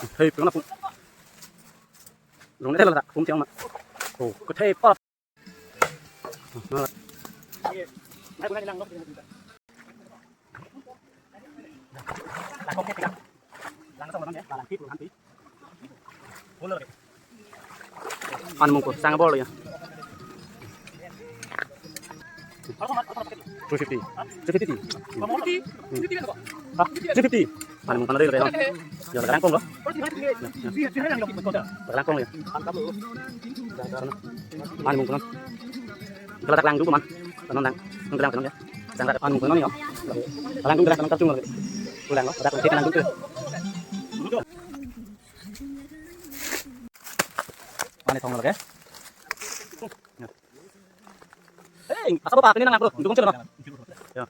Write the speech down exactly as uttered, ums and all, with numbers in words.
Hei, puna pun. Rong ne thela ta, pun tiang ma. Oh, kethei pap. Pan mungko, sang bor ya. Three fifty. Three fifty. Ah, three fifty. Pan mungko na dei lo. Ya, langkong lo. Ya, ya. Langkong ya. Pan mungko na. Kalau tak langdung ko man. Kanon lang. Nang lang kanon ya. Sang rat pan mungko na ni ya. Langdung lang kanon kapchung lo. Ulang lo. Ada ko langdung tu. Mane thong lage. Hey, asa apa ini nang bro? Dukung chelo. Ya.